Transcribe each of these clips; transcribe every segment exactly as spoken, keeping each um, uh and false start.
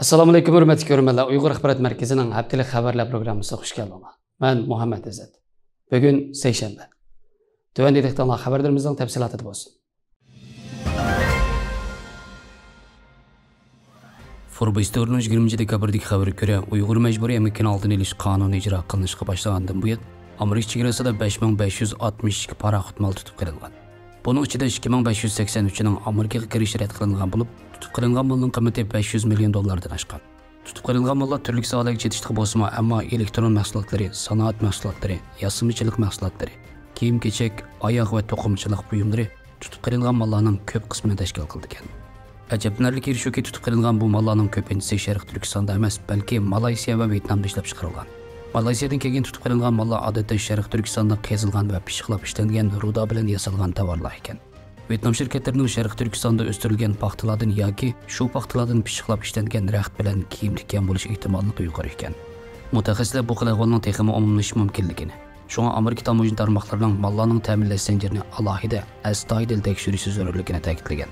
ئەسسالامۇئەلەيكۇم، ھۆرمەتلىك كۆرۈرمەنلەر. ئۇيغۇر ئاخبارات مەركىزىنىڭ ھەپتىلىك خەۋەرلەر پروگراممىسىغا خۇش كەلدىڭلار. مەن مۇھەممەد ئىززەت. بۈگۈن سەيشەنبە. تۆۋەندە دىققىتىڭلار خەۋەرلىرىمىزنىڭ تەپسىلاتىدا بولسۇن. فوربس تورىنىڭ يىگىرمىنچى دېكابىردىكى خەۋىرىگە كۆرە، ئۇيغۇر مەجبۇرىي ئەمگىكىنىڭ ئالدىنى ئېلىش قانۇنى ئىجرا قىلىنىشقا باشلىغاندىن بۇيان، ئامېرىكا چېگراسىدا بەش مىڭ بەش يۈز ئاتمىش ئىككى پاراخوت مال تۇتۇپ قېلىنغان. بۇنىڭ ئىچىدە ئىككى مىڭ بەش يۈز سەكسەن ئۈچىنىڭ ئامېرىكىغا كىرىشى رەت قىلىنغان بولۇپ، تۇتۇپ قېلىنغان مالنىڭ قىممىتى بەش يۈز مىليون دوللاردىن ئاشقان. تۇتۇپ قېلىنغان ماللار تۈرلۈك ساھەلەرگە چېتىشلىق بولسىمۇ، ئەمما ئېلېكترون مەھسۇلاتلىرى، سانائەت مەھسۇلاتلىرى، ياسىمىچىلىق مەھسۇلاتلىرى، كىيىم-كېچەك، ئاياغ ۋە توقۇمىچىلىق بۇيۇملىرى تۇتۇپ قېلىنغان ماللارنىڭ كۆپ قىسمىنى تەشكىل قىلىدىكەن. ئەجەبلىنەرلىكى شۇكى، تۇتۇپ قېلىنغان بۇ ماللارنىڭ كۆپىنچىسى شەرقىي تۈركىستاندا ئەمەس، بەلكى مالايسىيا ۋە ۋيېتنامدا ئىشلەپچىقىرىلغان. مالايسىيادىن كەلگەن تۇتۇپ قېلىنغان ماللار ئادەتتە شەرقىي تۈركىستاندا قېزىلغان ۋە پىششىقلاپ ئىشلەنگەن رۇدا بىلەن ياسالغان تاۋارلار ئىكەن. ۋيېتنام شىركەتلىرىنىڭ شەرقىي تۈركىستاندا ئۆستۈرۈلگەن پاختىلاردىن ياكى شۇ پاختىلاردىن پىششىقلاپ ئىشلەنگەن رەخت بىلەن كىيىم تىككەن بولۇش ئېھتىماللىقى يۇقىرى ئىكەن. مۇتەخەسسىسلەر بۇ خىل ئەھۋالنىڭ تېخىمۇ ئومۇملىشىشى مۇمكىنلىكىنى، شۇڭا ئامېرىكا تاموژنا تارماقلىرىنىڭ ماللارنىڭ تەمىنلەش زەنجىرىنى ئالاھىدە، ئەستايىدىل تەكشۈرۈشى زۆرۈرلۈكىنى تەكىتلىگەن.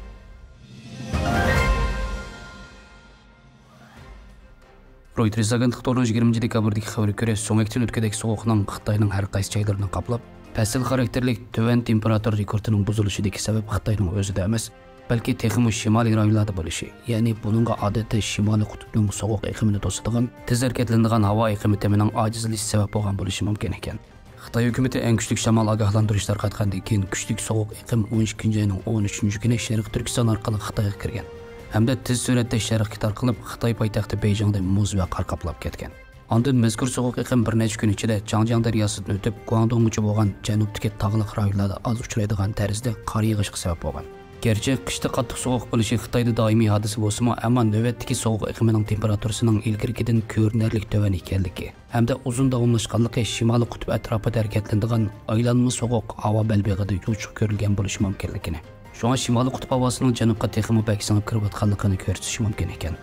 رويتېرس ئاگېنتلىقى تورىنىڭ يىگىرمىنچى دېكابىردىكى خەۋىرىگە كۆرە، سۆڭەكتىن ئۆتكۈدەك سوغۇقنىڭ خىتاينىڭ ھەر قايسى جايلىرىنى قاپلاپ، پەسىل خاراكتېرلىك تۆۋەن تېمپېراتۇرا رېكورتىنىڭ بۇزۇلۇشىدىكى سەۋەب خىتاينىڭ ئۆزىدە ئەمەس، بەلكى تېخىمۇ شىمالىي رايونلاردا بولۇشى، يەنى بۇنىڭغا ئادەتتە شىمالىي قۇتۇپنىڭ سوغۇق ئېقىمىنى توسىدىغان، تېز ھەرىكەتلىنىدىغان ھاۋا ئېقىمى تېمىنىڭ ئاجىزلىشىشى سەۋەب بولغان بولۇشى مۇمكىن ئىكەن. خىتاي ھۆكۈمىتى ئەڭ كۈچلۈك شامال ئاگاھلاندۇرۇش تارقاتقاندىن كېيىن، كۈچلۈك سوغۇق ئېقىم ئون ئىككىنچى ئاينىڭ ئون ئۈچىنچى كۈنى شەرقىي تۈركىستان ئارقىلىق خىتايغا كىرگەن ھەمدە تېز سۈرئەتتە شەرققە تارقىلىپ، خىتاي پايتەختى بېيجىڭدا مۇز ۋە قار قاپلاپ كەتكەن. ئاندىن مەزكۇر سوغۇق ئېقىم بىر نەچچە كۈن ئىچىدە چاڭجياڭ دەرياسىدىن ئۆتۈپ، گۇاڭدۇڭغىچە بولغان جەنۇبتىكى تاغلىق رايونلاردا ئاز ئۇچرايدىغان تەرزدە قار يېغىشقا سەۋەب بولغان. گەرچە قىشتا قاتتىق سوغۇق بولۇشى خىتايدا دائىمىي ھادىسە بولسىمۇ، ئەمما نۆۋەتتىكى سوغۇق ئېقىمىنىڭ تېمپېراتۇرىسىنىڭ ئىلگىرىكىدىن كۆرۈنەرلىك تۆۋەن ئىكەنلىكى ھەمدە ئۇزۇن داۋاملاشقانلىقى شىمالىي قۇتۇپ ئەتراپىدا ھەرىكەتلىنىدىغان ئايلانما سوغۇق ھاۋا بەلبېغىدا يوچۇق كۆرۈلگەن بولۇشى مۇمكىنلىكىنى، شۇڭا شىمالىي قۇتۇپ ھاۋاسىنىڭ جەنۇبقا تېخىمۇ بەك سىڭىپ كىرىۋاتقانلىقىنى كۆرسىتىشى مۇمكىن ئىكەن.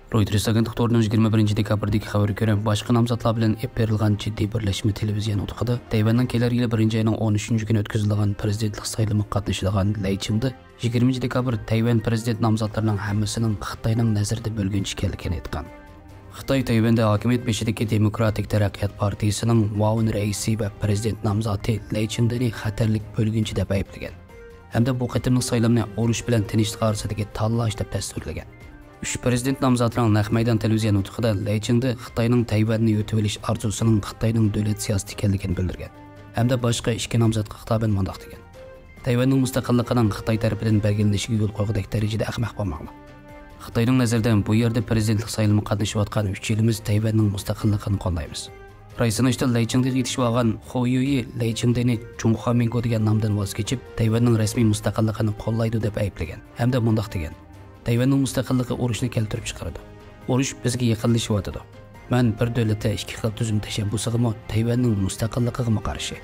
رويتېرس ئاگېنتلىق تورىنىڭ يىگىرمە بىرىنچى دېكابىردىكى خەۋىرىگە كۆرە، باشقا نامزاتلار بىلەن ئېلىپ بېرىلغان جىددىي بىرلەشمە تېلېۋىزىيە نۇتقىدا تەيۋەننىڭ كېلەر يىلى بىرىنچى ئاينىڭ ئون ئۈچىنچى كۈنى ئۆتكۈزۈلىدىغان پىرېزىدېنتلىق سايلىمىغا قاتنىشىدىغان لەي چىڭدې يىگىرمىنچى دېكابىر تەيۋەن پىرېزىدېنت نامزاتلىرىنىڭ ھەممىسىنىڭ خىتاينىڭ نەزىرىدە بۆلگۈنچى ئىكەنلىكىنى ئېيتقان. خىتاي تەيۋەندە ھاكىمىيەت بېشىدىكى دېموكراتىك تەرەققىيات پارتىيىسىنىڭ مۇئاۋىن رەئىسى ۋە پىرېزىدېنت نامزاتى لەي چىڭدېنى خەتەرلىك بۆلگۈنچى دەپ ئەيىبلىگەن ھەمدە بۇ قېتىملىق سايلامنى ئۇرۇش بىلەن تىنچلىق ئارىسىدىكى تاللاش دەپ تەسۋىرلىگەن. ئۈچ پىرېزىدېنت نامزاتىنىڭ نەق مەيدان تېلېۋىزىيە نۇتقىدا لەي چىڭدې خىتاينىڭ تەيۋەننى يۇتۇۋېلىش ئارزۇسىنىڭ خىتاينىڭ دۆلەت سىياسىتى ئىكەنلىكىنى بىلدۈرگەن ھەمدە باشقا ئىككى نامزاتقا خىتابەن مۇنداق دېگەن: تەيۋەننىڭ مۇستەقىللىقىنىڭ خىتاي تەرىپىدىن بەلگىلىنىشىگە يول قويغۇدەك دەرىجىدە ئەخمەق بولماڭلار. خىتاينىڭ نەزىرىدە بۇ يەردە پىرېزىدېنتلىق سايلىمىغا قاتنىشىۋاتقان ئۈچىيلىمىز تەيۋەننىڭ مۇستەقىللىقىنى قوللايمىز. راي سىناشتا لەي چىڭدېغا يېتىشىپ ئالغان خو يۈيى لەي چىڭدېنى جۇڭخۇا مىنگو دېگەن نامدىن ۋاز كېچىپ، تەيۋەننىڭ رەسمىي مۇستەقىللىقىنى قوللايدۇ دەپ ئەيىبلىگەن ھەمدە مۇنداق دېگەن: تەيۋەننىڭ مۇستەقىللىقى ئۇرۇشنى كەلتۈرۈپ چىقىرىدۇ. ئۇرۇش بىزگە يېقىنلىشىۋاتىدۇ. مەن بىر دۆلەتتە ئىككى خىل تۈزۈم تەشەببۇسىغىمۇ، تەيۋەننىڭ مۇستەقىللىقىغىمۇ قارشى.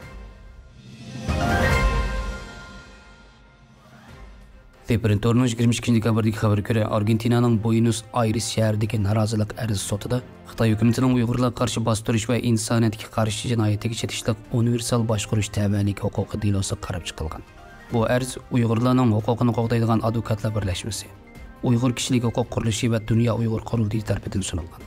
لېپرېنتورنىڭ يىگىرمە ئىككىنچى دېكابىردىكى خەۋىرىگە كۆرە، ئارگېنتىنانىڭ بوينۇس ئايرېس شەھىرىدىكى نارازىلىق ئەرز سوتىدا خىتاي ھۆكۈمىتىنىڭ ئۇيغۇرلارغا قارشى باستۇرۇش ۋە ئىنسانىيەتكە قارشى جىنايىتىگە چېتىشلىق ئۇنىۋېرسال باشقۇرۇش تەۋەلىكى ھوقۇقى دېلوسىغا قاراپ چىقىلغان. بۇ ئەرز ئۇيغۇرلارنىڭ ھوقۇقىنى قوغدايدىغان ئادۋوكاتلار بىرلەشمىسى، ئۇيغۇر كىشىلىك ھوقۇق قۇرۇلۇشى ۋە دۇنيا ئۇيغۇر قۇرۇلتىيى تەرىپىدىن سۇنۇلغان.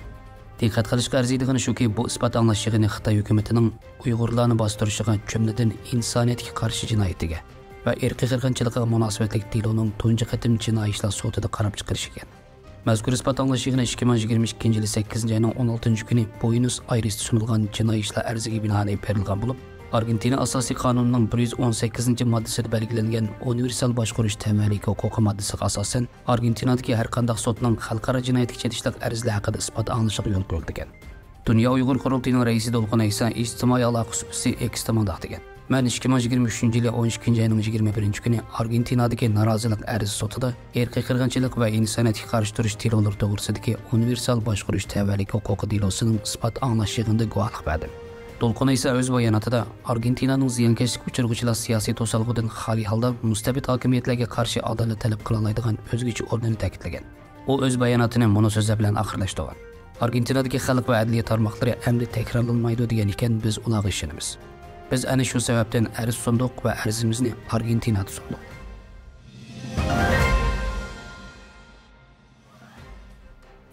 دىققەت قىلىشقا ئەرزىيدىغىنى شۇكى، بۇ ئىسپات ئاڭلاش يىغىنى خىتاي ھۆكۈمىتىنىڭ ئۇيغۇرلارنى باستۇرۇشىغا، جۈملىدىن ئىنسانىيەتكە قارشى جىنايىتىگە ۋە ئىرقىي قىرغىنچىلىقىغا مۇناسىۋەتلىك دېلونىڭ تۇنجى قېتىم جىنايى ئىشلار سوتىدا قاراپ چىقىلىشى ئىكەن. مەزكۇر ئىسپات ئاڭلاش يىغىنى ئىككى مىڭ يىگىرمە ئىككىنچى يىلى سەككىزىنچى ئاينىڭ ئون ئالتىنچى كۈنى بوينۇس ئايرېستا سۇنۇلغان جىنايى ئىشلار ئەرزىگە بىنائەن ئېلىپ بېرىلغان بولۇپ، ئارگېنتىنا ئاساسىي قانۇنىنىڭ بىر يۈز ئون سەككىزىنچى ماددىسىدا بەلگىلەنگەن ئۇنىۋېرسال باشقۇرۇش تەۋەلىكى ھوقۇقى ماددىسىغا ئاساسەن، ئارگېنتىنادىكى ھەر قانداق سوتنىڭ خەلقئارا جىنايەتكە چېتىشلىق ئەرزلەر ھەققىدە ئىسپات ئاڭلىشىغا يول قويۇلىدىكەن. دۇنيا ئۇيغۇر قۇرۇلتىيىنىڭ رەئىسى دولقۇن ئەيسا ئىجتىمائىي ئالاقە سۇپىسى ئېكستا مۇنداق دېگەن: مەن ئىككى مىڭ يىگىرمە ئۈچىنچى يىلى ئون ئىككىنچى ئاينىڭ يىگىرمە بىرىنچى كۈنى ئارگېنتىنادىكى نارازىلىق ئەرز سوتىدا ئىرقىي قىرغىنچىلىق ۋە ئىنسانىيەتكە قارشى تۇرۇش دېلولىرى توغرىسىدىكى ئۇنىۋېرسال باشقۇرۇش تەۋەلىكى ھوقۇقى دېلوسىنىڭ ئىسپات ئاڭلاش يىغىنىدا گۇۋاھلىق بەردىم. دولقۇن ئەيسا ئۆز باياناتىدا ئارگېنتىنانىڭ زىيانكەشلىككە ئۇچرىغۇچىلار سىياسىي توسالغۇدىن خالىي ھالدا مۇستەبىت ھاكىمىيەتلەرگە قارشى ئادالەت تەلەپ قىلالايدىغان ئۆزگىچە ئورنىنى تەكىتلىگەن. ئۇ ئۆز باياناتىنى مۇنۇ سۆزلەر بىلەن ئاخىرلاشتۇرغان: ئارگېنتىنادىكى خەلق ۋە ئەدلىيە تارماقلىرى ئەمدى تەكرارلانمايدۇ دېگەن ئىكەن، بىز ئۇلارغا ئىشىنىمىز. بىز ئەنە شۇ سەۋەبتىن ئەرز سۇندۇق ۋە ئەرزىمىزنى ئارگېنتىنادا سۇندۇق.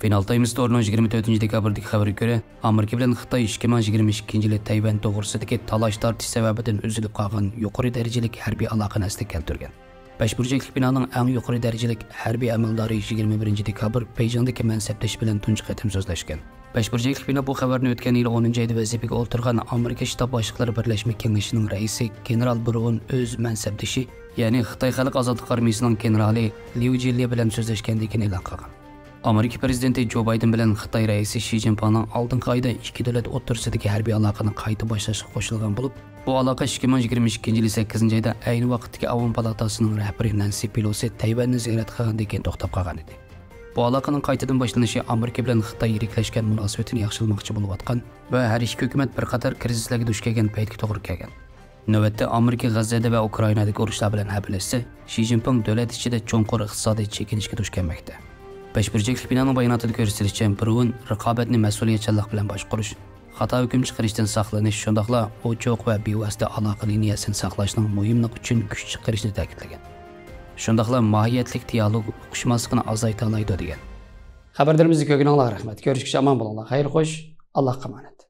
فىنانس تايمس تورىنىڭ يىگىرمە تۆتىنچى دېكابىردىكى خەۋىرىگە كۆرە، ئامېرىكا بىلەن خىتاي ئىككى مىڭ يىگىرمە ئىككىنچى يىلى تەيۋەن توغرىسىدىكى تالاش تارتىش سەۋەبىدىن ئۈزۈلۈپ قالغان يۇقىرى دەرىجىلىك ھەربىي ئالاقىنى ئەسلىگە كەلتۈرگەن. بەش بۇرجەكلىك بىنانىڭ ئەڭ يۇقىرى دەرىجىلىك ھەربىي ئەمەلدارى يىگىرمە بىرىنچى دېكابىر بېيجىڭدىكى مەنسەپدىشى بىلەن تۇنجى قېتىم سۆزلەشكەن. بەش بۇرجەكلىك بىنا بۇ خەۋەرنى ئۆتكەن يىلى ئونىنچى ئايدا ۋەزىپىگە ئولتۇرغان ئامېرىكا شتاب باشلىقلىرى بىرلەشمە كېڭىشىنىڭ رەئىسى گېنېرال برۇن ئۆز مەنسەپدىشى، يەنى خىتاي خەلق ئازادلىق ئارمىيىسىنىڭ گېنېرالى ليۇ جىليې بىلەن سۆزلەشكەندىن كېيىن ئېلان قىلغان. ئامېرىكا پىرېزىدېنتى جو بايدېن بىلەن خىتاي رەئىسى شى جىنپىڭنىڭ ئالدىنقى ئايدا ئىككى دۆلەت ئوتتۇرىسىدىكى ھەربىي ئالاقىنى قايتا باشلاشقا قوشۇلغان بولۇپ، بۇ ئالاقە ئىككى مىڭ يىگىرمە ئىككىنچى يىلى سەككىزىنچى ئايدا ئەينى ۋاقىتتىكى ئاۋام پالاتاسىنىڭ رەھبىرى نەنسى پېلوسى تەيۋەننى زىيارەت قىلغاندىن كېيىن توختاپ قالغان ئىدى. بۇ ئالاقىنىڭ قايتىدىن باشلىنىشى ئامېرىكا بىلەن خىتاي يىرىكلەشكەن مۇناسىۋىتىنى ياخشىلىماقچى بولۇۋاتقان ۋە ھەر ئىككى ھۆكۈمەت بىر قاتار كىرىزىسلەرگە دۇچ كەلگەن پەيتكە توغرا كەلگەن. نۆۋەتتە ئامېرىكا غەززەدە ۋە ئۇكرائىنادىكى ئۇرۇشلار بىلەن ھەپىلەشسە، شى جىنپىڭ دۆلەت ئىچىدە چوڭقۇر ئىقتىسادىي چېكىنىشكە دۇچ كەلمەكتە. بەش بۇرجەكلىك بىنانىڭ باياناتىدا كۆرسىتىلىشىچە، برۇن رىقابەتنى مەسئۇلىيەتچانلىق بىلەن باشقۇرۇش، خاتا ھۆكۈم چىقىرىشتىن ساقلىنىش، شۇنداقلا ئوچۇق ۋە بىۋاسىتە ئالاقە لىنىيەسىنى ساقلاشنىڭ مۇھىملىقى ئۈچۈن كۈچ چىقىرىشنى تەكىتلىگەن. شۇنداقلا ماھىيەتلىك دىيالوگ ئۇقۇشماسلىقنى ئازايتالايدۇ، دېگەن. خەۋەرلىرىمىزنى كۆرگىنىڭلارغا رەھمەت. كۆرۈشكىچە ئامان بولۇڭلار. خەير خوش. ئاللاھقا ئامانەت.